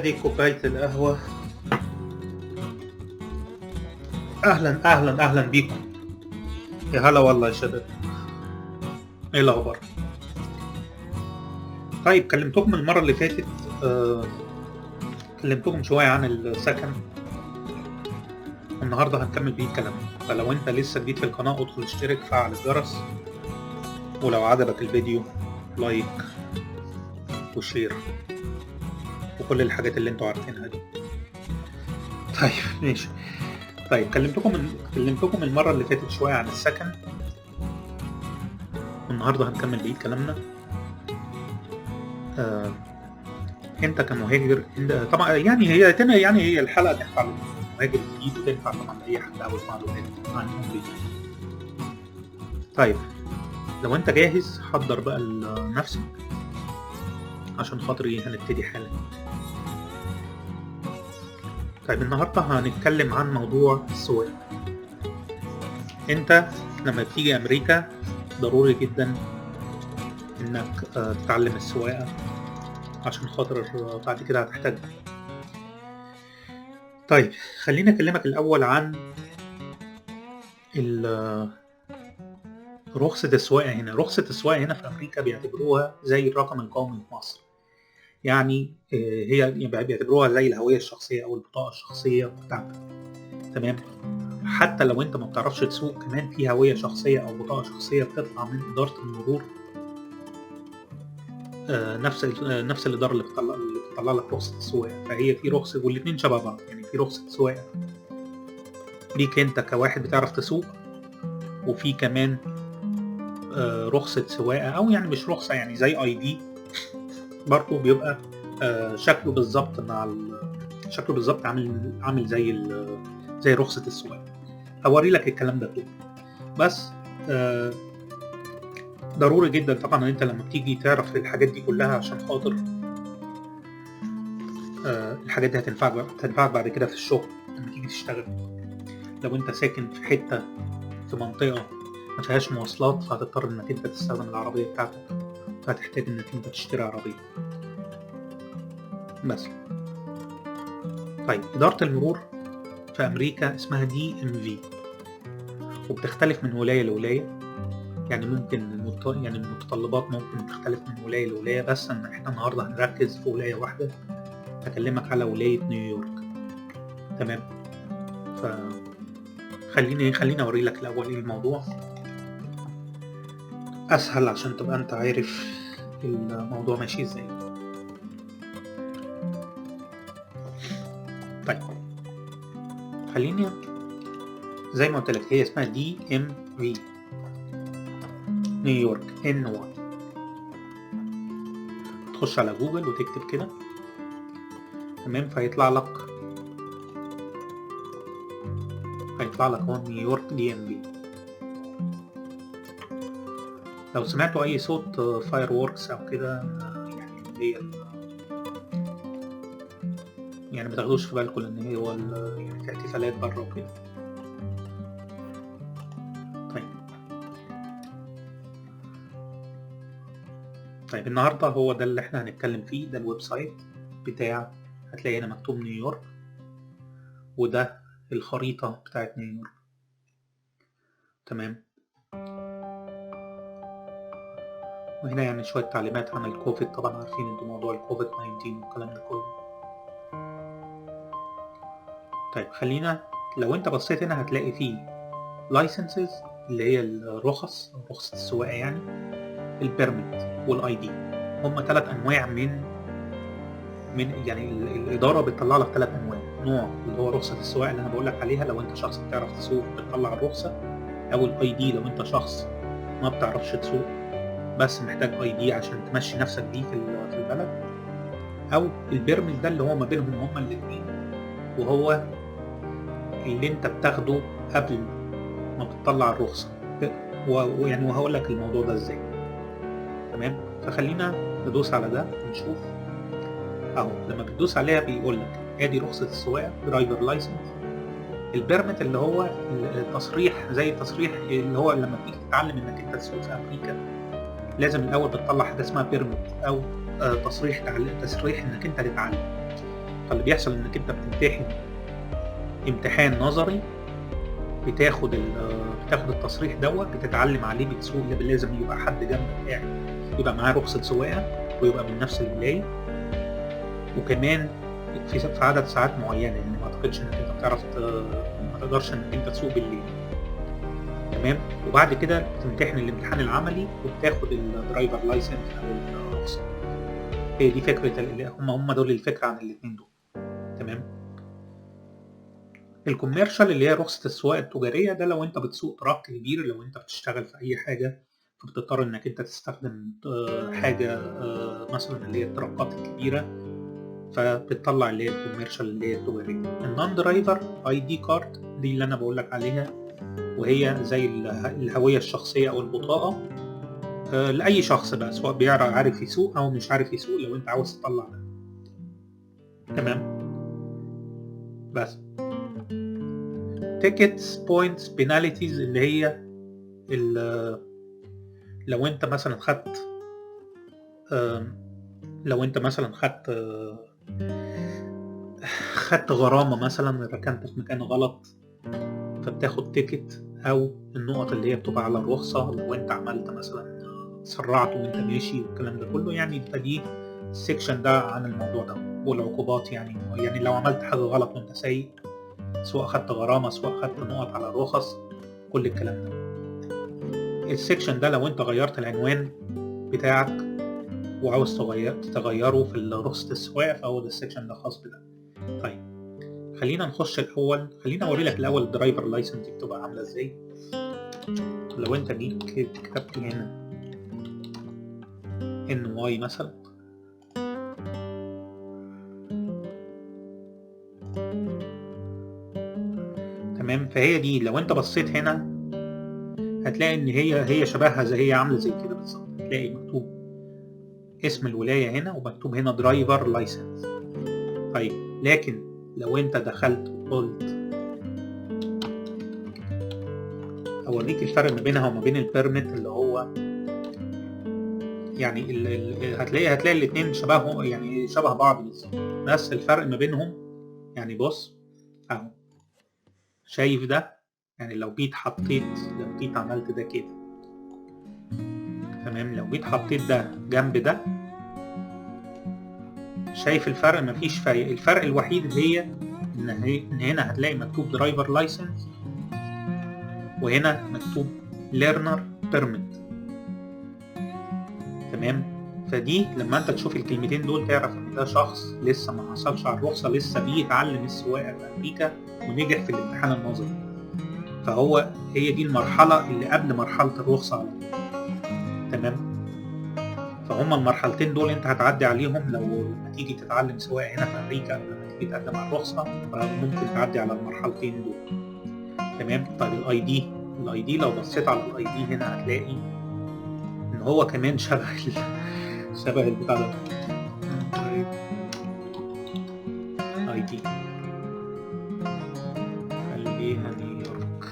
ادي كوباية القهوة. اهلا اهلا اهلا بيكم، يا هلا والله يا شباب، ايه الاخبار؟ طيب كلمتكم المرة اللي فاتت، كلمتكم شوية عن السكن، النهاردة هنكمل بيه كلامنا. فلو انت لسه جديد في القناة ادخل اشترك، فعل الجرس، ولو عجبك الفيديو like و share وكل الحاجات اللي انتوا عارفينها دي. طيب ماشي. طيب كلمتكم المرة اللي فاتت شوية عن السكن، والنهاردة هنكمل بيه كلامنا. انت كمهاجر طبعا يعني هي الحلقة تنفع للمهاجر الجديد وتنفع طبعا لأي حد عاوز معلومات عن أمريكا. طيب لو انت جاهز حضر بقى نفسك عشان خاطر ايه هنبتدي حالا. طيب النهارده هنتكلم عن موضوع السواقة. انت لما بتيجي امريكا ضروري جدا انك تتعلم السواقة عشان خاطر بعد كده هتحتاجها. طيب خليني اكلمك الاول عن رخصة السواقة هنا. رخصة السواقة هنا في أمريكا بيعتبروها زي الرقم القومي في مصر، يعني هي بيعتبروها زي الهوية الشخصية أو البطاقة الشخصية بتاعتك، تمام؟ حتى لو أنت ما بتعرفش تسوق كمان في هوية شخصية أو بطاقة شخصية بتطلع من إدارة المرور، نفس الإدارة اللي بتطلع لك رخصة السواقة. فهي في رخصة، والاتنين شبه بعض، يعني في رخصة سواقة ليك أنت كواحد بتعرف تسوق، وفي كمان رخصة سواقة، أو يعني مش رخصة يعني زي ID برضه، بيبقى شكله بالظبط مع شكله بالظبط عامل زي رخصة السواقة. هوري لك الكلام ده كله، بس ضروري جدا طبعا ان انت لما بتيجي تعرف الحاجات دي كلها عشان خاطر الحاجات دي هتنفعك بعد كده في الشغل لما تيجي تشتغل. لو انت ساكن في حتة في منطقة ما فيهاش مواصلات فهتضطر انك انت تستخدم العربية بتاعتك، فهتحتاج انك انت تشتري عربية بس. طيب إدارة المرور في أمريكا اسمها DMV، وبتختلف من ولاية لولاية، يعني ممكن يعني المتطلبات ممكن تختلف من ولاية لولاية، بس ان احنا النهاردة هنركز في ولاية واحدة، هكلمك على ولاية نيويورك، تمام؟ فخليني اوري لك الأول ايه الموضوع اسهل عشان تبقى انت عارف الموضوع ماشي ازاي. طيب خليني زي ما قلت لك هي اسمها DMV نيويورك NY. تخش على جوجل وتكتب كده، تمام؟ فهيطلع لك هون نيويورك DMV. لو سمعتوا اي صوت fireworks او كده، يعني هي يعني ما تاخدوش في بالكم لان هو يعني في احتفالات بره وكده. طيب النهارده هو ده اللي احنا هنتكلم فيه، ده ال website بتاع، هتلاقي هنا مكتوب نيويورك، وده الخريطة بتاعت نيويورك، تمام؟ وهنا يعني شوية تعليمات عن الكوفيد، طبعا عارفين انتوا موضوع الكوفيد 19 والكلام ده كله. طيب خلينا لو انت بصيت هنا هتلاقي فيه licenses اللي هي الرخص، رخصة السواقة يعني، ال permit وال ID، هما 3 انواع من يعني الادارة بتطلع لك 3 انواع. نوع اللي هو رخصة السواقة اللي انا بقول لك عليها، لو انت شخص بتعرف تسوق بتطلع الرخصة، او ال ID لو انت شخص ما بتعرفش تسوق بس محتاج ID عشان تمشي نفسك بيه في البلد، او ال permit ده اللي هو ما بينهم هما الاثنين، وهو اللي انت بتاخده قبل ما بتطلع الرخصة، ويعني وهقول لك الموضوع ده ازاي، تمام؟ فخلينا ندوس على ده ونشوف. اهو لما بتدوس عليها بيقول لك ادي رخصة السواقة driver license، ال permit اللي هو التصريح، زي التصريح اللي هو لما بتيجي تتعلم انك انت تسوق في امريكا لازم الاول بتطلع حاجة اسمها permit او تصريح، تصريح انك انت تتعلم. فاللي بيحصل انك انت بتمتحن امتحان نظري، بتاخد التصريح دوت، بتتعلم عليه، بتسوق، لازم يبقى حد جنبك قاعد يبقى معاه رخصة سواقة ويبقى من نفس الولاية، وكمان في عدد ساعات معينة، يعني ما اعتقدش انك انت بتعرف ما تقدرش انك انت تسوق بالليل. تمام. وبعد كده بتمتحن الامتحان العملي وبتاخد ال driver license او الرخصة. هي دي فكرة هم دول الفكرة عن الاثنين دول. تمام. ال commercial اللي هي رخصة السواقة التجارية، ده لو انت بتسوق truck كبير، لو انت بتشتغل في اي حاجة فبتضطر انك انت تستخدم حاجة مثلا اللي هي التراكات الكبيرة، فبتطلع اللي هي ال commercial اللي هي التجارية. ال non driver ID card دي اللي انا بقول لك عليها، وهي زي الهوية الشخصية او البطاقة لأي شخص بقى، سواء بيعرف عارف يسوق او مش عارف يسوق، لو انت عاوز تطلع ده. تمام. بس tickets، points، penalties اللي هي لو انت مثلا خدت خدت غرامة مثلا، ركنت في مكان غلط فبتاخد ticket، او النقط اللي هي بتبقى على الرخصة لو انت عملت مثلا سرعت وانت ماشي والكلام ده كله يعني. فدي ال section ده عن الموضوع ده، والعقوبات يعني لو عملت حاجة غلط وانت سايق، سواء خدت غرامة سواء خدت نقط على الرخص، كل الكلام ده. ال section ده لو انت غيرت العنوان بتاعك وعاوز تغيره في رخصة السواقة، فهو ده ال section ده خاص بده. طيب خلينا نخش الأول، خلينا أوري لك الأول ال driver license دي بتبقى عاملة إزاي. لو انت جيت كتبت هنا NY مثلا، تمام. فهي دي لو انت بصيت هنا هتلاقي ان هي شبهها زي هي عامله زي كده بالظبط. هتلاقي مكتوب اسم الولاية هنا ومكتوب هنا driver license. طيب لكن لو انت دخلت وقلت، اوريك الفرق ما بينها وما بين ال permit اللي هو يعني هتلاقي الاثنين شبههم، يعني شبه بعض بالظبط، بس الفرق ما بينهم يعني بص اهو، شايف ده؟ يعني لو جيت حطيت، لو جيت عملت ده كده، تمام، لو جيت حطيت ده جنب ده، شايف الفرق؟ مفيش فرق. الفرق الوحيد هي ان هنا هتلاقي مكتوب driver license وهنا مكتوب learner permit. تمام. فدي لما انت تشوف الكلمتين دول تعرف ان ده شخص لسه ما حصلش على الرخصة، لسه بيتعلم السواقة في امريكا ونجح في الامتحان النظري، فهو هي دي المرحلة اللي قبل مرحلة الرخصة على طول. تمام. فهم المرحلتين دول انت هتعدي عليهم لو لما تيجي تتعلم سواقة هنا في امريكا او لما تيجي تقدم على الرخصة، فممكن تعدي على المرحلتين دول. تمام. طيب ال ID، ال ID لو بصيت على ال ID هنا هتلاقي ان هو كمان شبه شبه البتاع ده. طيب ID خليها نيويورك.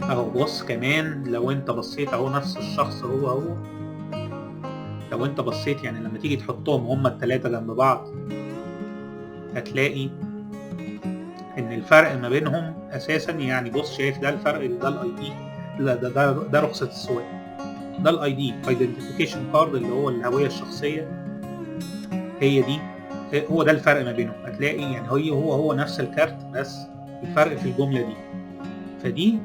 اهو بص كمان لو انت بصيت اهو نفس الشخص هو هو. لو انت بصيت يعني لما تيجي تحطهم هما التلاتة جنب بعض هتلاقي ان الفرق ما بينهم اساسا يعني بص شايف ده الفرق، ده ال ID، لا ده رخصة السواقة، ده ال ID identification card اللي هو الهوية الشخصية، هي دي، هو ده الفرق ما بينهم. هتلاقي يعني هو هو نفس الكارت بس الفرق في الجملة دي. فدي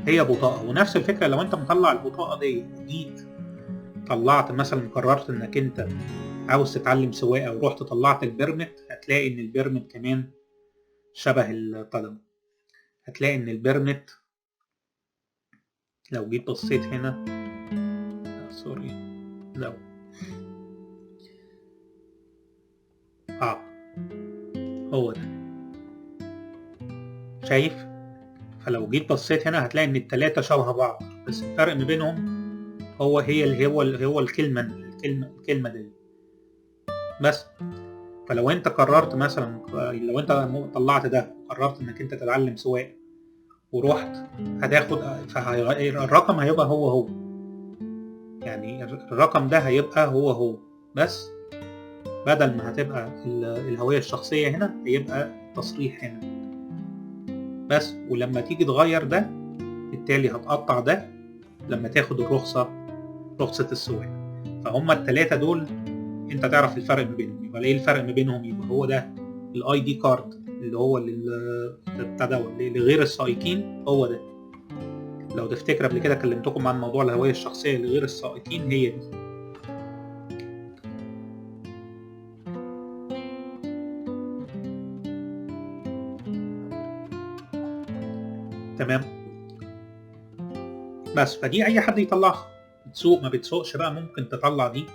هي بطاقة. ونفس الفكرة لو انت مطلع البطاقة دي جيت طلعت مثلا قررت انك انت عاوز تتعلم سواقة ورحت طلعت ال permit، هتلاقي ان ال permit كمان شبه القلم. هتلاقي ان ال permit لو جيت بصيت هنا، sorry، لو هو ده، شايف؟ فلو جيت بصيت هنا هتلاقي ان التلاتة شبه بعض، بس الفرق ما بينهم هو هي اللي هو هو الكلمة الكلمة دي بس. فلو انت قررت مثلا، لو انت طلعت ده وقررت انك انت تتعلم سواقة ورحت هتاخد، فالرقم هيبقى هو هو، يعني الرقم ده هيبقى هو هو، بس بدل ما هتبقى الهوية الشخصية هنا هيبقى التصريح هنا بس. ولما تيجي تغير ده بالتالي هتقطع ده لما تاخد الرخصة، رخصة السواقة. فهم التلاتة دول انت تعرف الفرق ما بينهم. يبقى ايه الفرق ما بينهم؟ يبقى هو ده ال ID card اللي هو بتاع ده لغير السائقين، هو ده. لو تفتكر قبل كده كلمتكم عن موضوع الهوية الشخصية لغير السائقين، هي دي. تمام. بس فدي اي حد يطلعها، بتسوق ما بتسوقش بقى ممكن تطلع دي،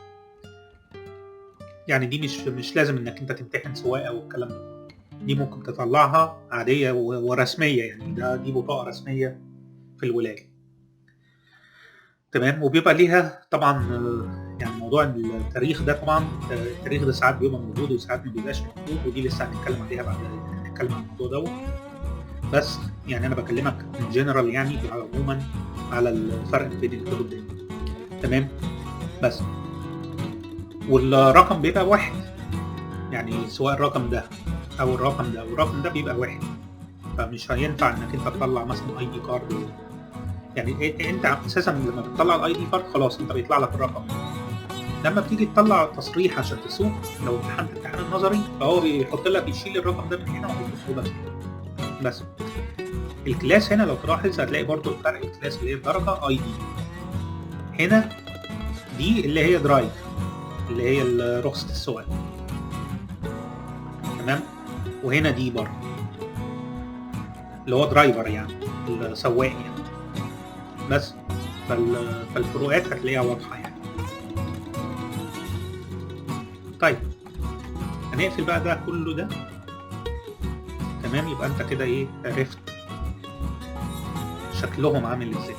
يعني دي مش لازم انك انت تمتحن سواقة والكلام ده، دي ممكن تطلعها عادية ورسميه، يعني ده دي بطاقة رسمية في الولاية. تمام. وبيبقى ليها طبعا يعني موضوع التاريخ ده، طبعا التاريخ ده ساعات بيبقى موجود وساعات ما بيبقاش موجود، ودي لسه هنتكلم عليها بعد، هنتكلم عن الموضوع دوت. بس يعني انا بكلمك in general، يعني عموما على الفرق بين الكتب ده. تمام. بس والرقم بيبقى واحد، يعني سواء الرقم ده او الرقم ده او الرقم ده بيبقى واحد، فمش هينفع انك انت تطلع مثلا ID card. يعني انت اساسا لما بتطلع ال ID card خلاص انت بيطلع لك الرقم. لما بتيجي تطلع تصريح عشان تسوق، لو امتحنت الامتحان النظري فهو بيحط لك، يشيل الرقم ده من هنا وبيحطه لك هنا. بس ال class هنا لو تلاحظ هتلاقي برضو الفرق، ال class اللي هي الدرجة ID هنا، دي اللي هي drive اللي هي رخصه السواقة. تمام. وهنا دي برضو اللي هو driver يعني السواق يعني. بس فالفروقات هتلاقيها واضحة يعني. طيب هنقفل بقى ده كله ده. تمام. يبقى انت كده ايه، عرفت شكلهم عامل ازاي.